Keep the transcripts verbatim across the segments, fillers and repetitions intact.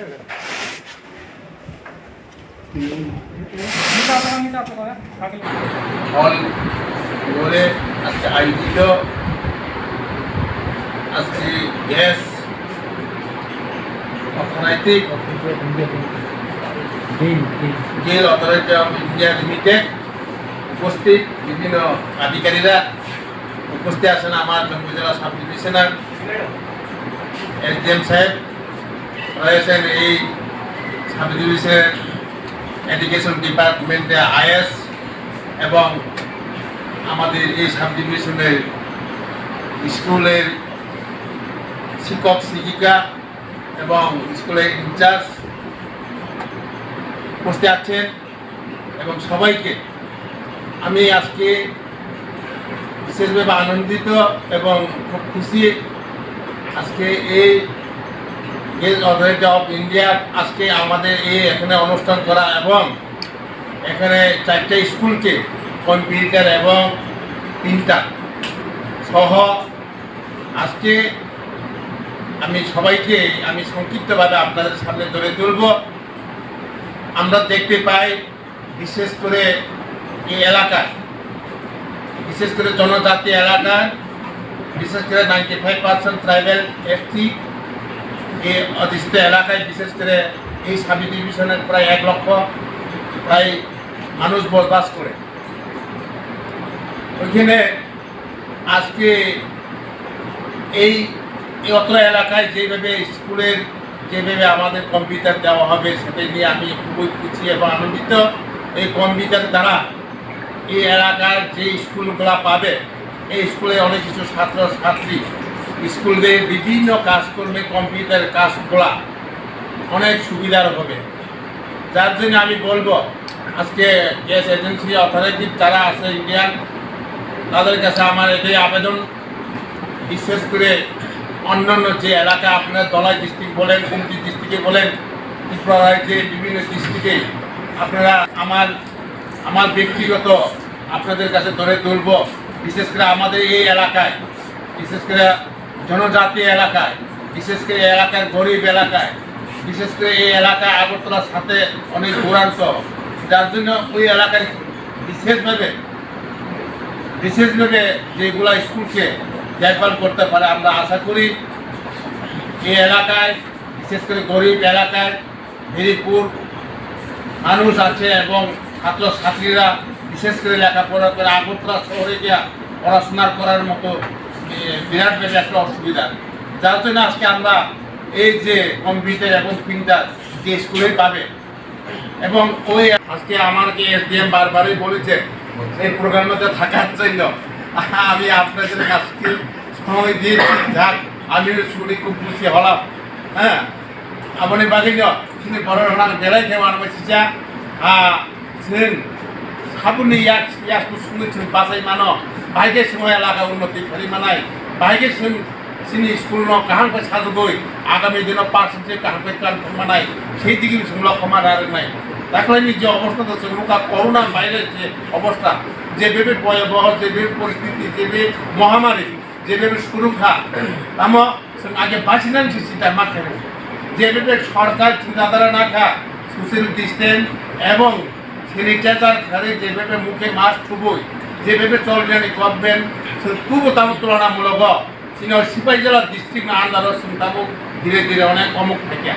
হল ঘরে আজকে আয়োজিত আজকে গ্যাস অর্থনৈতিক GAIL authority of India limited উপস্থিত বিভিন্ন আধিকারিকরা উপস্থিত আছেন আমার জম্মু জেলা সাব ডিভিশনাল এসডিএম সাহেব রয়েছেন এই সাব ডিভিশনের এডুকেশন ডিপার্টমেন্টে আইএস এবং আমাদের এই সাব ডিভিশনের স্কুলের শিক্ষক শিক্ষিকা এবং স্কুলের ইনচার্জ উপস্থিত আছেন এবং সবাইকে আমি আজকে বিশেষভাবে আনন্দিত এবং খুব খুশি। আজকে এই গেস অথরিটি অফ ইন্ডিয়ার আজকে আমাদের এই এখানে অনুষ্ঠান করা এবং এখানে চারটে স্কুলকে কম্পিউটার এবং প্রিন্টার সহ আজকে আমি সবাইকে আমি সংক্ষিপ্তভাবে আপনাদের সামনে ধরে তুলব। আমরা দেখতে পাই বিশেষ করে এই এলাকায়, বিশেষ করে জনজাতি এলাকায়, বিশেষ করে ninety five percent tribal ST এই অধিষ্ঠিত এলাকায়, বিশেষ করে এই সাব ডিভিশনের প্রায় এক লক্ষ প্রায় মানুষ বসবাস করে। ওইখানে আজকে এই এই অত্র এলাকায় যেভাবে স্কুলের যেভাবে আমাদের কম্পিউটার দেওয়া হবে, সেটা নিয়ে আমি খুবই খুশি এবং আনন্দিত। এই কম্পিউটার দ্বারা এই এলাকার যে স্কুলগুলা পাবে, এই স্কুলে অনেক কিছু ছাত্র ছাত্রী স্কুলদের বিভিন্ন কাজকর্মে কম্পিউটার কাজগুলা অনেক সুবিধার হবে। যার জন্য আমি বলবো, আজকে গ্যাস এজেন্সি অথরিটি যারা আছে ইন্ডিয়ান, তাদের কাছে আমার এটাই আবেদন, বিশেষ করে অন্যান্য যে এলাকা, আপনারা ধলাই ডিস্ট্রিক্ট বলেন, কুমতি ডিস্ট্রিক্টে বলেন, ত্রিপুরা রাজ্যে বিভিন্ন ডিস্ট্রিক্টে আপনারা আমার আমার ব্যক্তিগত আপনাদের কাছে ধরে তুলবো, বিশেষ করে আমাদের এই এলাকায়, বিশেষ করে জনজাতি এলাকায়, বিশেষ করে এলাকার গরিব এলাকায়, বিশেষ করে এই এলাকায় আগরতলার সাথে অনেক দূরান্ত, যার জন্য ওই এলাকায় বিশেষভাবে বিশেষভাবে যেগুলা স্কুলকে দেখভাল করতে পারে, আমরা আশা করি এই এলাকায়, বিশেষ করে গরিব এলাকায় ভেরিপুর মানুষ আছে এবং ছাত্র ছাত্রীরা বিশেষ করে লেখাপড়া করে আগরতলা শহরে গিয়া পড়াশোনা করার মতো, এ, বিরাটভাবে একটা অসুবিধা, যার জন্য আজকে আমরা এই যে কম্পিউটার এবং প্রিন্টার যে স্কুলেই পাবে এবং ওই আজকে আমাকে এসডিএম বারবারই বলেছে এই প্রোগ্রামে থাকার জন্য। আমি আপনাদের আজকে সময় দিয়েছি, যাক আমি শুনে খুব খুশি হলাম। হ্যাঁ, aboni bagwino chini borok rok belai khe uanama sisa, ah, chwng saboni yak, yak kusungwi chwng bachai mano, bahai khe chwng elaka unnoti khlai manai, bahai khe chwng chini school no kaham khe sajagwi agami dino percentage kaham khe tlan thang manai, sei digi chwng lokho ma rarwknai. Dakhlaini je obostha to chwng nukha, corona virus je obostha, je bebe boyoboho, je bebe poristiti, je bebe mohamari, je bebe surukha, tamo chwng age bachinani se chinta ma khainai. Je bebe sorkar chinta dara nakha, social distance ebong sanitizer kharwi je bebe mukhe mask thubwi, je bebe cholnani government chwng tubo tamo tulanamulogo. Chini o Sipaijala district ni under o chwng tabuk dhire dhire onek komok phaikha.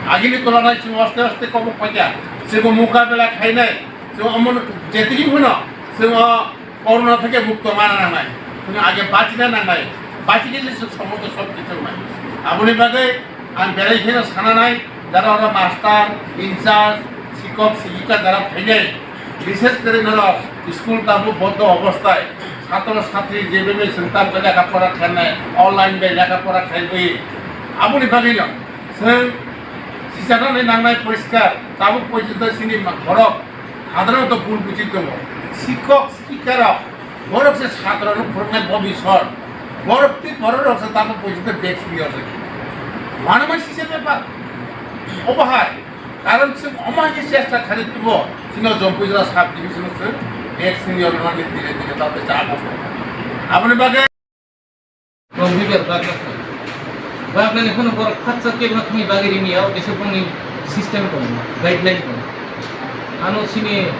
Agini tulanaio chwng aste aste komok phaikha. Chwng o mukabela khainai, chwng omono jetigini phano chwng o corona theke mukto mana nangnai. Chwng age bachina nangnai. Bachigwi se chwng somosto sob kichu wngnai. Aboni bagwi ang belai kheno sana nai, jara oro master, in charge, sikok, sikika jara phainai. Bishesh kore norok school tabuk bondo obosthai, chhatro chhatri jebebe chwng tamkhe lekha pora khlainai, online bai lekha pora khlaiwi. Aboni bagwino chwng sichaknani nangnai poriskar, tabuk porjonto chini ma-, borok hadrono to bul buji tongo. Sikhok, sikhika rok, borok se chhatro no phwrwngnai bobisor, borok tei borok rok se tabuk porjonto bag swi rw se. Mano ma sise bepar. Obo hai. Karon chwng omo hai khe chesta khlai tubo, chini Jampui jora sub division o chwng ex senior rwnani dire dire taote cha abo. Aboni bagwi. Baknani phano borok khatsa kebo thangwi bagwi rimi ya, o kisa boni system tongo, guideline tongo. Ano chini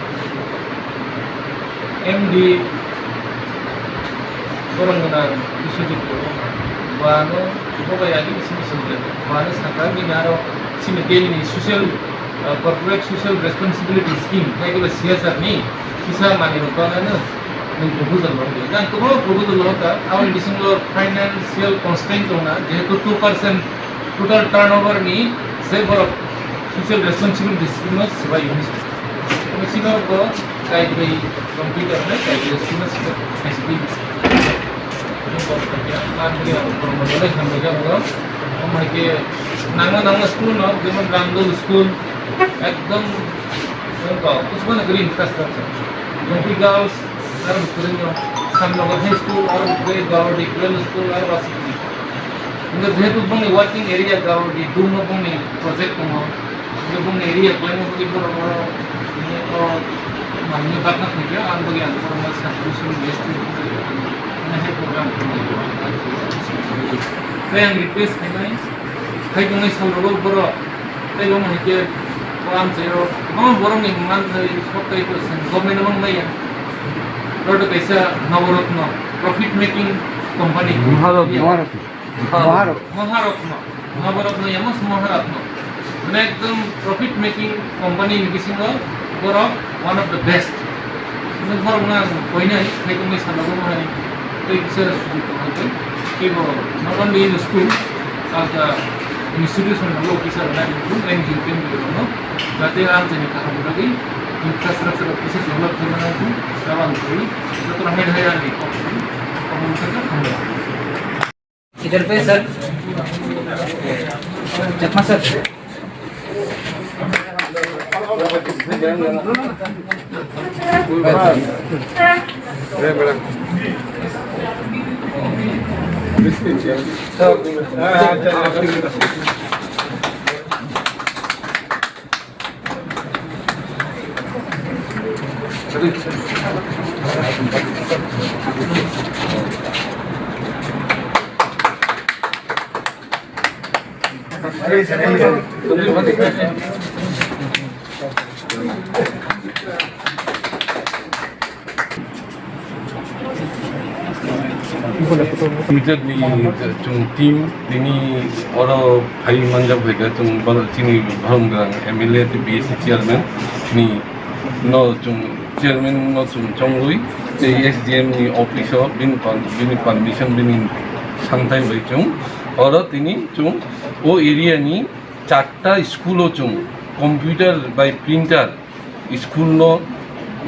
M D borok gwnang Biswajit Debbarma, bo ano bo bai agi bisi bisi wngjak, bo ano sakha bini aro chini daily ni social, ah, corporate social responsibility scheme, hai khe C S R ni kisa manwi rok banano nwng proposal rok di. Jang kwbangma proposal rok kha, aboni bisingo financial constraint tongna, jehetu two percent total turnover ni se borok social responsibility scheme o swbai hwnwi sa. Omo sino bo kaibrwi computer hwnwi kaibrwi scheme o swbai hwnwi sa. Omo hai khe nangma nangma school no, jemon Ramdol school, ekdom, kuchmano guri infrastructure. Jompi girls, aro bwskango Shyamnagar High School, aro bwskango Gawardi Primary School, aro basi. Hingke jehetu bongni working area Gawardi, Dum no bongni project tongo. Hingke bongni area khlaina bagwi borok oro, o, manwi bakna khaikhe, ang bagwi ang borokno subscription list, ano hai program khainai. Tei ang request khainai, hai tongnai salrogo borok, tei omo hai khe o amchaio kwbangma borokni manthai soktai kwrwsang government-o mangmaya. Oro kaisa Nabaratna profit making company. Maharok, Maharok. Maharok. Maharok no. Nabaratna yamo se Maharok no. Mane ekdom profit making company ni bisingo borok one of the best. Borok no ang koinai, khai tongmani salo bo hai. Tei kisa sujuk tongmani tei. Tei bo not only in school, as a institution level officer na in school, N G O, N G O no. Jate ang jani kaham lagi, infrastructure of kisa develop khaimani ang tu, kawan koi, joto hai hai ang ni kok, kok mungkin kan hambai. इधर पे सर। चकमा sir. Twitter ni chung team tini oro phai manjak bai kha, chung bal-, chini Bharom Grang M L A tei B S C chairman ni no chung chairman no chung chongwi tei S D M ni office o bini per-, bini permission, bini santai bai chung oro tini chung o area ni charta school o chung computer bai printer school no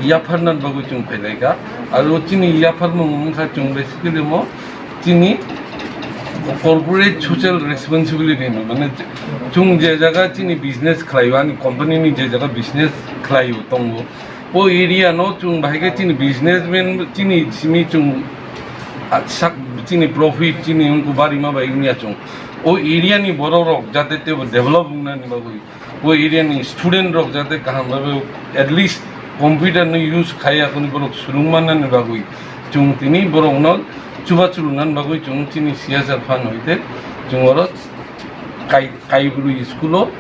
yapharna bagwi chwng phailaikha. Aro chini yapharmung wngkha chwng basically mo chini corporate social responsibility no, mane chwng je jaga chini business khlaio, ani company ni je jaga business khlaio tongo, o area no chwng bahai khe chini businessman chini simi chwng, ah, sak chini profit chini wngkha barima bai wngya chwng. O area ni borok rok jate teibo develop wngnani bagwi, o area ni student rok jate kaham bhabe at least computer ni use khai yakuni borok swrwng mannani bagwi chwng tini borokno chubachu rwnani bagwi chwng chini C S R fund hoite chwng oro kai, kaibrwi school o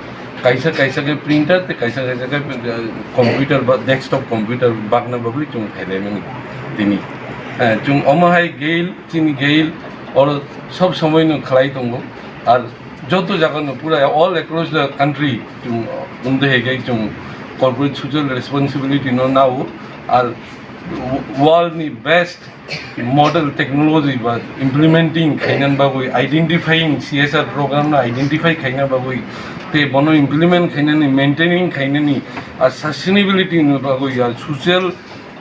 kaisa kaisa khe printer tei kaisa kaisa khe, eh, computer ba desktop computer bakna bagwi chwng khailaimani tini. Eh, chwng omo hai gail, chini gail oro sob somoi no khlai tongo. Ar joto jaga no pura all across the country chwng, um, de hege chwng corporate social responsibility no nao, ar world ni best model technology ba implementing khainan bagwi, identifying C S R program no identify khainan bagwi, te bono implement khainani, maintaining khainani, ar sustainability ni bagwi, ar social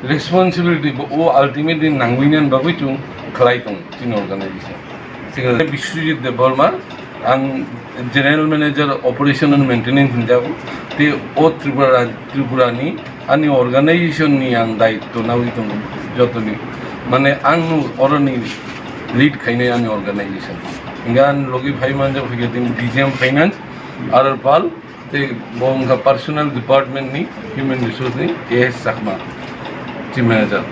responsibility bo o ultimately nangwi nani bagwi chwng khlai tong chini organization. Secretary Biswajit Debbarma, ang General Manager Operation and Maintenance hinjago, tei o Tripura, Tripura ni ani organization ni ang daityo nawi tongo jotoni. Mane ang no oroni lead khainai ani organization. Hingke ani logi phai manja phai khe tini D G M Finance, R R Pal, tei bo wngkha personnel department ni human resource ni A S Chakma, chief manager.